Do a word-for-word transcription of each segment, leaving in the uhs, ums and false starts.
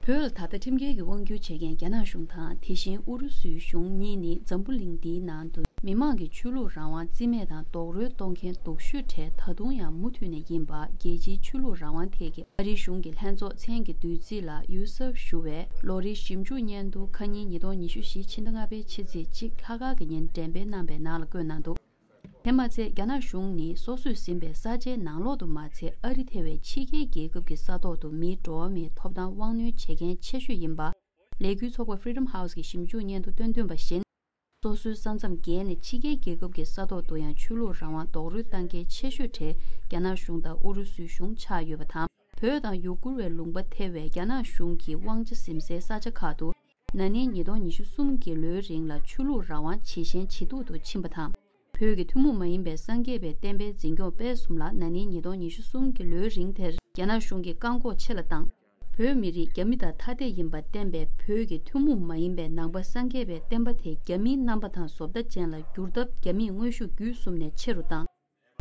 བོད་ལ་ད་ལྟ་ཁྲིམས་འགལ་གྱི་དབང་སྒྱུར་བྱེད་མཁན་རྒྱ་ནག་གཞུང་དང་། དེ་བཞིན་ཨུ་རུ་སུའི་གཞུང་གཉིས་ནི་འཛམ་བུ་གླིང་འདིའི་ནང་དུ་མི་མང་གི་ཆོས་ལུགས་རང་དབང་རྩིས་མེད་དང་རྡོག་རོལ་གཏོང་མཁན་སྡུག་ཤོས་གྲས་ད་དུང་ཡང་མུ་མཐུད་ནས་ཡིན་པ། རྒྱལ་སྤྱིའི་ཆོས་ལུགས་རང་དབང་ཐད་ཀྱི་ཨ་རིའི་གཞུང་གི་ལྷན་ཚོགས་མཚན་གྱི་བདུད་རྩི་ལ་ཡུ་སབ་ཞུ་བའི་ལོ་རེའི་ཞིབ་འཇུག་སྙན་ཐོ་ཁ་ཉིན་ཉིས་སྟོང་ཉི་ཤུ་བཞི་ཕྱི་ཟླ་ལྔ་པའི་ཕྱི་ཚེས་གཅིག་ལྷག་དཀར་གྱི་ཉིན་འགྲེམས་སྤེལ་གནང་པའི་ནང་ལ་བཀོད་གནང་འདུག་དེ་མ་ཚད། རྒྱ་ནག་གཞུང་ནི་སོ་སོས་ཟིན་པའི་ས་ཆའི་ནང་ལོགས་དུ་མ་ཚད། ཨ་རི་ཐེ་བའི་ཕྱི་རྒྱལ་རྒྱལ་ཁབ་ཀྱི་ས་ཐོག་ཏུ་མིའི་འགྲོ་བ་མིའི་ཐོབ་ཐང་དབང་གནོད་བྱེད་མཁན་ཆེ་ཤོས་ཡིན་པ། ལས་འགུལ་ཚོགས་པ་Freedom House གི་ཞིབ་འཇུག་སྙན་ཐོ་སྟོན་དོན་པ་བཞིན། སོ་སོའི་ས་མཚམས་བརྒལ་ནས་ཕྱི་རྒྱལ་རྒྱལ་ཁབ་ཀྱི་ས་ཐོག་ཏུ་ཡང་ཆོས་ལུགས་རང་དབང་རྡོག་རོལ་བཏང་མཁན་ཆེ་ཤོས་གྲས་རྒྱ་ནག་གཞུང་དང་ཨུ་རུ་སུའི་གཞུང་ཆགས་ཡོད་པ་དང་། བོད་དང་ཡུ་གུར་བའི་ལུང་པ་ཐེ་བའི་རྒྱ་ནག་གཞུང་གི་དབང་ཆ་ཟིན་སའི་ས་ཆ་ཁག་ཏུ། ན་ནིང་ཉིས་སྟོང་ཉི་ཤུ་གསུམ་གྱི་ལོའི་རིང་ལ་ཆོས་ལུགས་རང་དབང་ཇེ་ཞན་ཇེ་སྡུག་ཏུ་ཕྱིན་པ་དང་། བོད་ཀྱི་ཐུན་མོང་མ་ཡིན་པའི་སངས་རྒྱས་པའི་བསྟན་པའི་འཛིན་སྐྱོང་སྤེལ་གསུམ་ལ་ན་ནིང་ཉིས་སྟོང་ཉི་ཤུ་གསུམ་གྱི་ལོའི་རིང་དེར་རྒྱ་ནག་གཞུང་གིས་བཀག་འགོག་ཆེ་ལ་བཏང་། བོད་མི་རིགས་རྒྱ་མི་དང་ཐ་དད་ཡིན་པར་བསྟན་པའི་བོད་ཀྱི་ཐུན་མོང་མ་ཡིན་པའི་ནང་པ་སངས་རྒྱས་པའི་བསྟན་པ་དེ་རྒྱ་མིའི་རྣམ་པ་དང་བཟོ་ལྟ་ཅན་ལ་བསྒྱུར་ཐབས་རྒྱ་མིས་དངོས་ཤུགས་བརྒྱུད་གསུམ་ནས་ཆེ་རུ་བཏང་།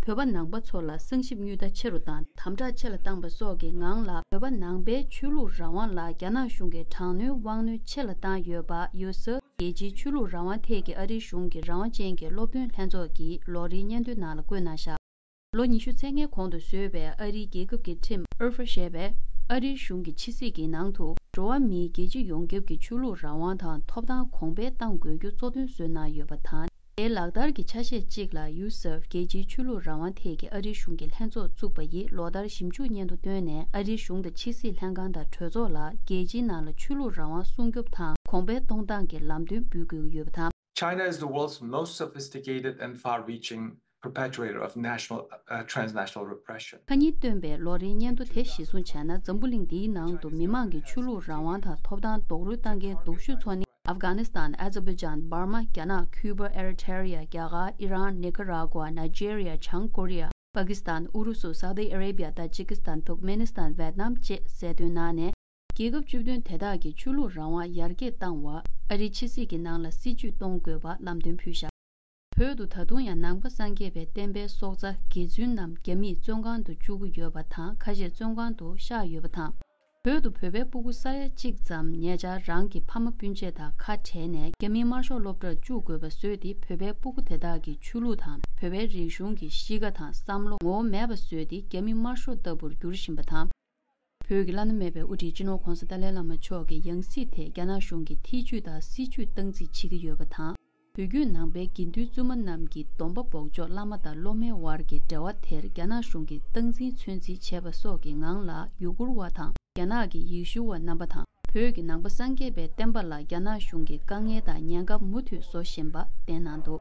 བོད་པ་ནང་པ་ཚོ་ལ་བསམ་ཞིབ་དངུལ་རྟ་ཆེ་རུ་བཏང་། དམ་དྲག་ཆེ་ལ་བཏང་པ་སོགས་ཀྱི་ངང་ལ། བོད་པ་ནང་པའི་ཆོས་ལུགས་རང་དབང་ལ་རྒྱ་ནག་གཞུང་གིས་དྲག་གནོན་དབང་གནོད་ཆེ་ལ་བཏང་ཡོད་པ། ཡུ་སི། རྒྱལ་སྤྱིའི་ཆོས་ལུགས་རང་དབང་ཐད་ཀྱི་ཨ་རིའི་གཞུང་གི་རང་དབང་ཅན་གྱི་སློབ་སྟོན་ལྷན་ཚོགས་ཀྱི་ལོ་རེའི་སྙན་ཐོའི་ནང་ལ་བཀོད་གནང་བཞག་ལོ་ཉི་ཤུ་ཚད་ལྔའི་གོང་དུ་བཟོས་པའི་ཨ་རིའི་རྒྱལ་ཁབ་ཀྱི་ཁྲིམས་ཨར་ཧྥ་ཞེས་པའི་ཨ་རིའི་གཞུང་གི་ཕྱི་སྲིད་ཀྱི་ནང་དུ། འགྲོ་བ་མིའི་རྒྱལ་སྤྱི་ཡོངས་ཁྱབ་ཀྱི་ཆོས་ལུགས་རང་དབང་དང་ཐོབ་ཐང་གོང་འཕེལ་གཏང་དགོས་རྒྱུ་གཙོ་དོན་བཟོས་གནང་ཡོད་པ་དང་། དེའི་ལག་བསྟར་གྱི་ཆ་ཤས་གཅིག་ལ་ཡུ་སི་ཨེཕ་རྒྱལ་སྤྱིའི་ཆོས་ལུགས་རང་དབང་ཐད་ཀྱི་ཨ་རིའི་གཞུང་གི་ལྷན་ཚོགས་བཙུགས་པ་ཡིས་ལོ་ལྟར་ཞིབ་འཇུག་སྙན་ཐོ་བཏོན་ནས། ཨ་རིའི་གཞུང་དང་ཕྱི་སྲིད་ལྷན་ཁང་དང་གྲོས་ཚོགས་ལ་རྒྱལ་སྤྱིའི་ནང་ལ་ཆོས་ལུགས་རང་དབང་སྲུང་སྐྱོབ་དང་གོང་འཕེལ་གཏོང་སྟངས་ཀྱི་ལམ་སྟོན་འབུལ་དགོས་ཀྱི་ཡོད་པ་དང་། China is the world's most sophisticated and far-reaching perpetuator of national, uh, transnational repression. ཁ་ཉིན་བཏོན་པའི་ལོ་རེའི་སྙན་ཐོ་དེ་གཞིར་བཟུང་བྱས་ན། འཛམ་བུ་གླིང་འདིའི་ནང་དུ་མི་མང་གི་ཆོས་ལུགས་རང་དབང་དང་ཐོབ་ཐང་རྡོག་རོལ་བཏང་མཁན་སྡུག་ཤོས་ཚོ་ནི། ཨབ་གྷ་ནི་སི་ཐན། ཨ་ཛར་བྷའི་ཇན། འབར་མ། རྒྱ་ནག། ཁུ་པ། ཨེ་རི་ཐེ་རི་ཡ། རྒྱ་གར། ཨི་རན། ནི་ཀ་ར་གུ་ཝ། ནཱི་ཇེ་རི་ཡ། བྱང་ཀོ་རི་ཡ། པ་ཀི་སི་ཐན། ཨུ་རུ་སུ། སའུ་ཏི་ཨ་རེ་བྷི་ཡ། ཏཱ་ཇི་ཀི་སི་ཐན། ཐུར་ཀ་མེ་ནི་སི་ཐན། ཝེད་ནམ་བཅས་གསལ་སྟོན་གནང་ནས། རྒྱལ་ཁབ་བཅུ་བདུན་དེ་དག་གིས་ཆོས་ལུགས་རང་དབང་ཡར་རྒྱས་བཏང་བར་ཨ་རིའི་ཕྱི་སྲིད་ཀྱི་ནང་ལ་སྲིད་ཇུས་གཏོང་དགོས་པ་ལམ་སྟོན་ཕུལ་བཞག་བོད་དུ་ད་དུང་ཡང་ནང་པ་སངས་རྒྱས་པའི་བསྟན་པའི་སྲོག་རྩ་དགེ་བཙུན་རྣམས་རྒྱ་མིས་བཙོན་ཁང་དུ་བཅུག་གི་ཡོད་པ་དང་། ཁ་ཤས་བཙོན་ཁང་དུ་གཤགས་ཡོད་པ་དང་། བོད་དུ་བོད་པའི་སྤུ་གུ་ས་ཡ་གཅིག་ཙམ་ཉེ་ཆར་རང་གི་ཕ་མ་སྤུན་མཆེད་དང་ཁ་བྲལ་ནས་རྒྱ་མིའི་དམར་ཤོག་སློབ་གྲྭར་བཅུག་དགོས་པ་བཟོས་ཏེ། བོད་པའི་སྤུ་གུ་དེ་དག་གི་ཆོས་ལུགས་དང་བོད་པའི་རིག་གཞུང་གི་གཤིས་ཀ་དང་བསམ་བློ་ངོ་བོ་མེད་པ་བཟོས་ཏེ་རྒྱ་མི་དམར་ཤོག་ལྟ་བུར་འགྱུར་བཞིན་པ་དང་། བོད་ཀྱི་བླ་ན་མེད་པའི་དབུ་ཁྲིད་སྤྱི་ནོར་༧གོང་ས་ཏཱ་ལའི་བླ་མ་མཆོག་གི་ཡང་སྲིད་ཐད་རྒྱ་ནག་གཞུང་གིས་ཐེ་བྱུས་དང་སྲིད་བྱུས་སྟངས་འཛིན་བྱེད་ཀྱི་ཡོད་པ་དང་། བོད་བརྒྱུད་ནང་པའི་དགེ་འདུན་བཙུན་མ་རྣམས་ཀྱི་སྡོམ་པ་འབོགས་ཆོག་བླ་མ་དང་སློབ་མའི་དབར་གྱི་འབྲེལ་བ་དེར་རྒྱ་ནག་གཞུང་གིས་སྟངས་འཛིན་ཚོད་འཛིན་བྱས་པ་སོགས་ཀྱི་ངང་ལ། ཡུ་གུར་བ་དང་རྒྱ་ནག་གི་ཡེ་ཤུ་བ་རྣམ་པ་དང་། བོད་ཀྱི་ནང་པ་སངས་རྒྱས་པའི་བསྟན་པ་ལ་རྒྱ་ནག་གཞུང་གིས་དཀའ་ངལ་དང་ཉེན་ཁ་མུ་མཐུད་བཟོ་བཞིན་པ་བསྟན་གནང་འདུག